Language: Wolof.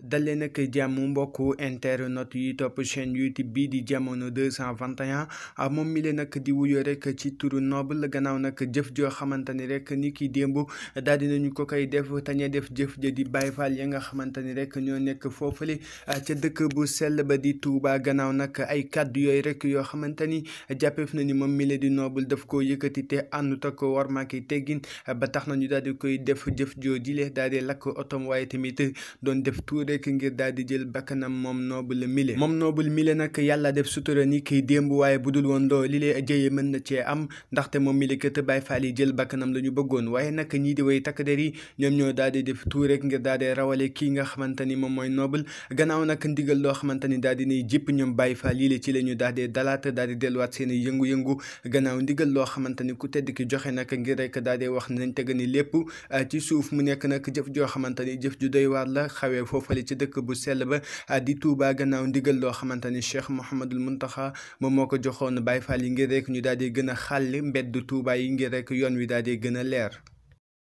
dalee nag jàmm mbokku internet yi topp chaîne YouTube bii di jamono 221 moom mi le nag di wuyoo rek ci turu Noble gannaaw nag jëf joo xamante ni rek ni ki démb daal dinañu ko koy def te ña def jëf ja di Baay Faal ya nga xamante ni rek ñoo nekk foofule ca dëkk bu sell ba di Touba gannaaw nag ay kàddu yooyu rek yoo xamante ni jàppeef na ni moom mi le di Noble daf koo yëkkati te àndut ak war maaki teggin ba tax na ñu daal di koy def jëf joo jile daal di lakk otom waaye tamit doon def rek ngir daal di jël bakkanam moom Noble mile nag yàlla def sutura ni kiy démb waaye bu dul woon doo li lee jëye mën na cee am ndaxte moom mile kët Baay Faal yi jël bakkanam la ñu bëggoon waaye nag ñii di way takk der yi ñoom ñoo daal di def tout rek ngir daal di rawale kii nga xamante ni moom mooy Noble gannaaw nag ndigal loo xamante ni daal di nay jëpp ñoom Baay Faal yi ci la ñu daal di dalaat daal di delluwaat seen yëngu-yëngu gannaaw ndigal loo xamante ni ku tedd ki joxe nag ngir rek daal di wax nañ teg ni lépp ci suuf mu nekk nag jëf joo xamante ni jëf ju doy waar la xawee foofale ci dëkk bu sell ba di Touba gannaaw ndigal loo xamante ni Cheikh Mouhamadul Muntaxa moom moo ko joxoon Baay Faal yi ngir rek ñu daal di gën a xàll mbedd Touba yi ngir rek yoon wi daal di gën a leer